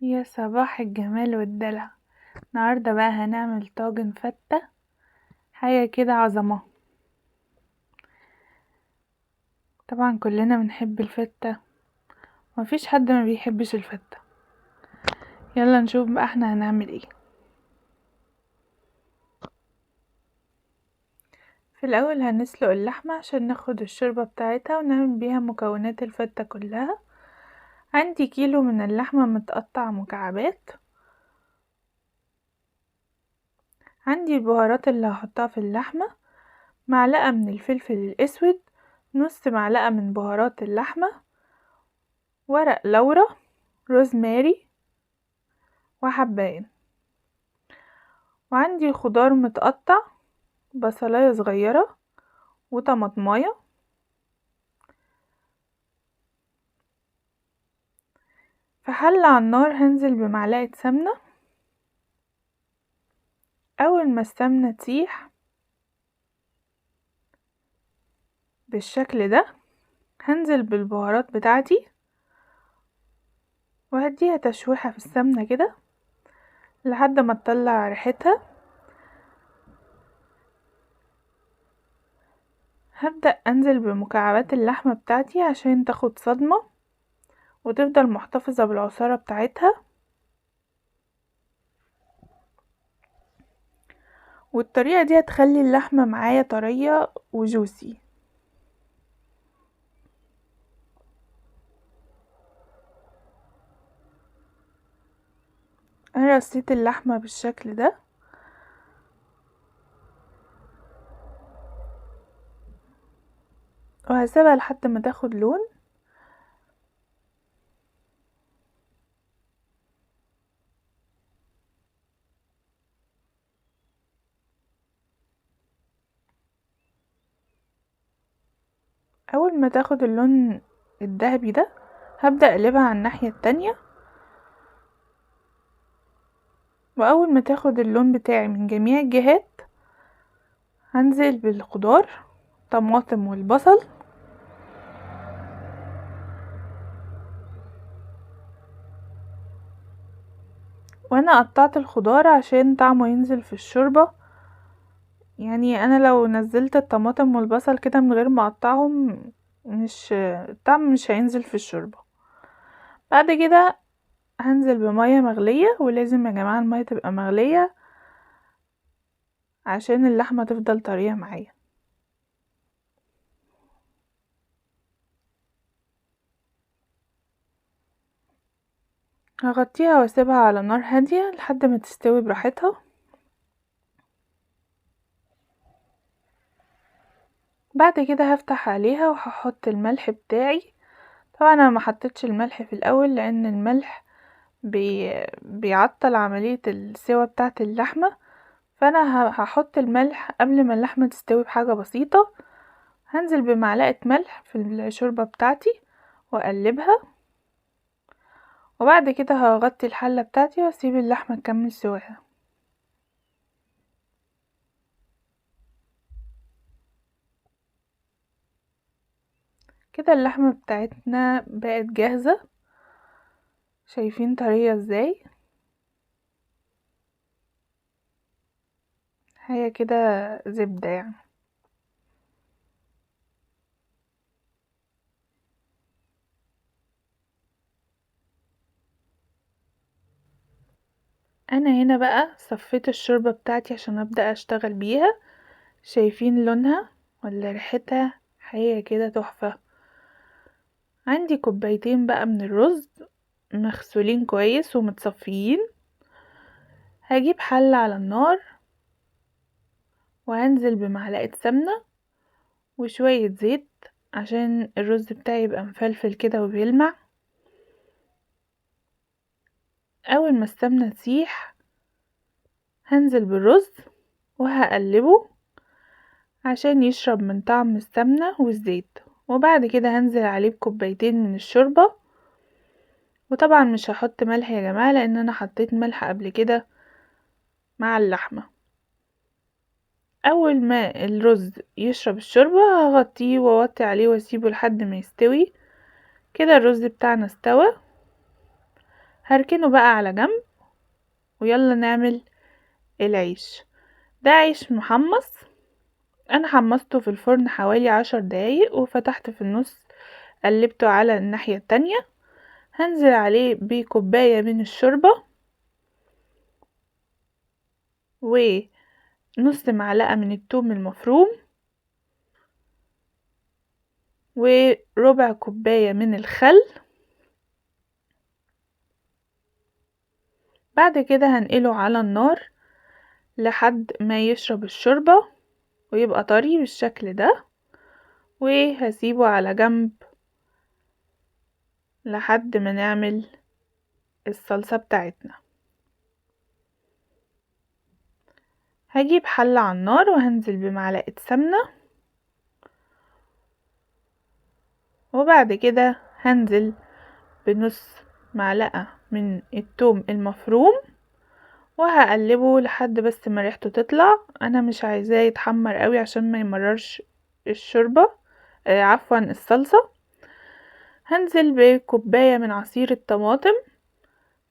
يا صباح الجمال والدلع. النهاردة بقى هنعمل طاجن فتة، حاجة كده عظمة. طبعا كلنا بنحب الفتة، مفيش حد ما بيحبش الفتة. يلا نشوف بقى احنا هنعمل ايه. في الاول هنسلق اللحمة عشان ناخد الشوربة بتاعتها ونعمل بيها مكونات الفتة كلها. عندي كيلو من اللحمة متقطع مكعبات. عندي البهارات اللي هحطها في اللحمة: معلقة من الفلفل الاسود، نص معلقة من بهارات اللحمة، ورق لورا، روزماري، وحباية. وعندي خضار متقطع، بصلاية صغيرة وطماطماية. في حلة على النار هنزل بمعلقة سمنة. اول ما السمنة تسيح بالشكل ده هنزل بالبهارات بتاعتي وهديها تشويحة في السمنة كده لحد ما تطلع ريحتها. هبدأ انزل بمكعبات اللحمة بتاعتي عشان تاخد صدمة وتفضل محتفظة بالعصارة بتاعتها. والطريقة دي هتخلي اللحمة معايا طرية وجوسي. انا رصيت اللحمة بالشكل ده. وهسيبها لحد ما تاخد لون. اول ما تاخد اللون الذهبي ده هبدأ اقلبها على الناحية التانية. واول ما تاخد اللون بتاعي من جميع الجهات هنزل بالخضار، طماطم والبصل. وانا قطعت الخضار عشان طعمه ينزل في الشوربة. يعني انا لو نزلت الطماطم والبصل كده من غير ما اقطعهم مش الطعم مش هينزل في الشوربة. بعد كده هنزل بمية مغلية، ولازم يا جماعة المية تبقى مغلية عشان اللحمة تفضل طرية معايا. هغطيها واسيبها على نار هادية لحد ما تستوي براحتها. بعد كده هفتح عليها وهحط الملح بتاعي. طبعا انا ما حطيتش الملح في الاول لان الملح بيعطل عملية السوى بتاعة اللحمة، فانا هحط الملح قبل ما اللحمة تستوي بحاجة بسيطة. هنزل بمعلقة ملح في الشوربة بتاعتي واقلبها، وبعد كده هغطي الحلة بتاعتي واسيب اللحمة تكمل سواها. كده اللحمة بتاعتنا بقت جاهزة. شايفين طرية ازاي؟ هي كده زبدة يعني. انا هنا بقى صفيت الشوربة بتاعتي عشان ابدأ اشتغل بيها. شايفين لونها ولا ريحتها؟ حاجة كده تحفة. عندي كوبايتين بقى من الرز مغسولين كويس ومتصفيين. هجيب حلة على النار وهنزل بمعلقة سمنة وشوية زيت عشان الرز بتاعي يبقى مفلفل كده وبيلمع. اول ما السمنة تسيح هنزل بالرز وهقلبه عشان يشرب من طعم السمنة والزيت، وبعد كده هنزل عليه بكوبايتين من الشوربة. وطبعا مش هحط ملح يا جماعة لان انا حطيت ملح قبل كده مع اللحمة. اول ما الرز يشرب الشوربة هغطيه واوطي عليه واسيبه لحد ما يستوي. كده الرز بتاعنا استوى. هركنه بقى على جنب، ويلا نعمل العيش. ده عيش محمص، انا حمصته في الفرن حوالي 10 دقايق، وفتحت في النص قلبته على الناحية التانية. هنزل عليه بكوباية من الشوربة ونص معلقة من التوم المفروم وربع كوباية من الخل. بعد كده هنقله على النار لحد ما يشرب الشوربة ويبقى طري بالشكل ده، وهسيبه على جنب لحد ما نعمل الصلصة بتاعتنا. هجيب حلة على النار وهنزل بمعلقة سمنة، وبعد كده هنزل بنص معلقة من التوم المفروم وهقلبه لحد بس ما ريحته تطلع. انا مش عايزاه يتحمر قوي عشان ما يمررش الشوربة، عفوا الصلصة. هنزل بكوباية من عصير الطماطم،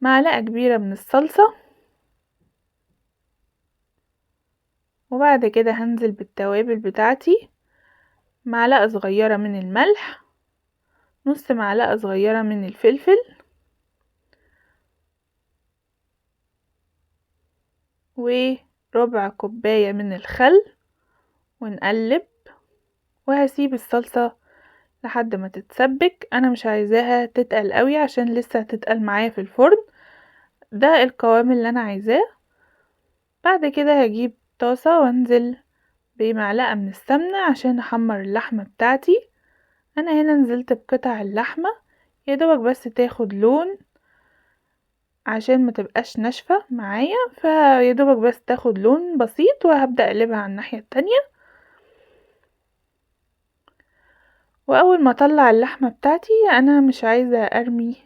معلقة كبيرة من الصلصة، وبعد كده هنزل بالتوابل بتاعتي، معلقة صغيرة من الملح، نص معلقة صغيرة من الفلفل، وربع كوباية من الخل، ونقلب. وهسيب الصلصة لحد ما تتسبك، انا مش عايزاها تتقل قوي عشان لسه هتتقل معايا في الفرن. ده القوام اللي انا عايزاه. بعد كده هجيب طاسة وانزل بمعلقة من السمنة عشان احمر اللحمة بتاعتي. انا هنا نزلت بقطع اللحمة يا دوبك بس تاخد لون عشان ما تبقاش ناشفة معايا، فيا دوبك بس تاخد لون بسيط، وهبدأ اقلبها على الناحية التانية. واول ما اطلع اللحمة بتاعتي انا مش عايزة ارمي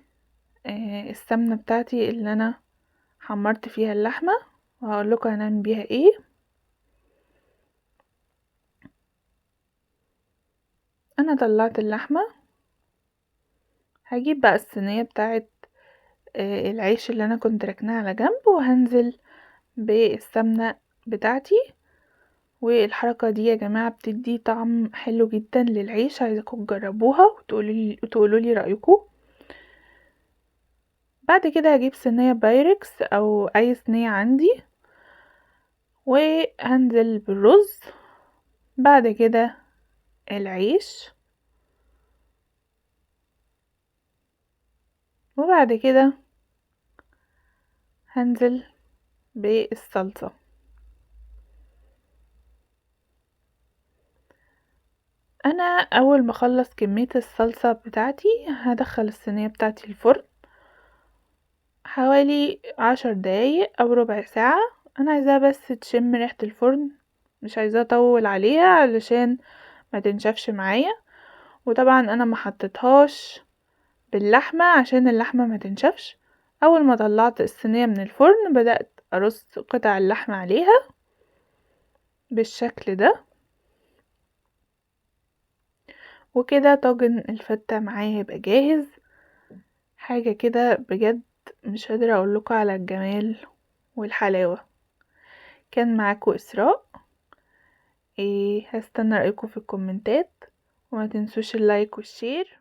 السمنة بتاعتي اللي انا حمرت فيها اللحمة، وهقول لكم هنعمل بيها ايه. انا طلعت اللحمة، هجيب بقى الصينية بتاعت العيش اللي انا كنت ركناها على جنب، وهنزل بالسمنة بتاعتي. والحركة دي يا جماعة بتدي طعم حلو جدا للعيش، عايزاكم تجربوها وتقولوا لي رأيكم. بعد كده هجيب صينية بايركس او اي صينية عندي، وهنزل بالرز، بعد كده العيش، وبعد كده هنزل بالصلصة. انا اول ما اخلص كمية الصلصة بتاعتي هدخل الصينية بتاعتي الفرن حوالي 10 دقايق او ربع ساعة. انا عايزاها بس تشم ريحة الفرن، مش عايزاها اطول عليها علشان ما تنشفش معايا. وطبعا انا ما حطيتهاش باللحمة عشان اللحمة ما تنشفش. اول ما طلعت الصينية من الفرن بدأت ارص قطع اللحمة عليها بالشكل ده، وكده طاجن الفتة معايا هيبقى جاهز. حاجة كده بجد مش قادرة اقولكوا على الجمال والحلاوة. كان معاكم اسراء، هستنى رأيكم في الكومنتات، وما تنسوش ال like وال share.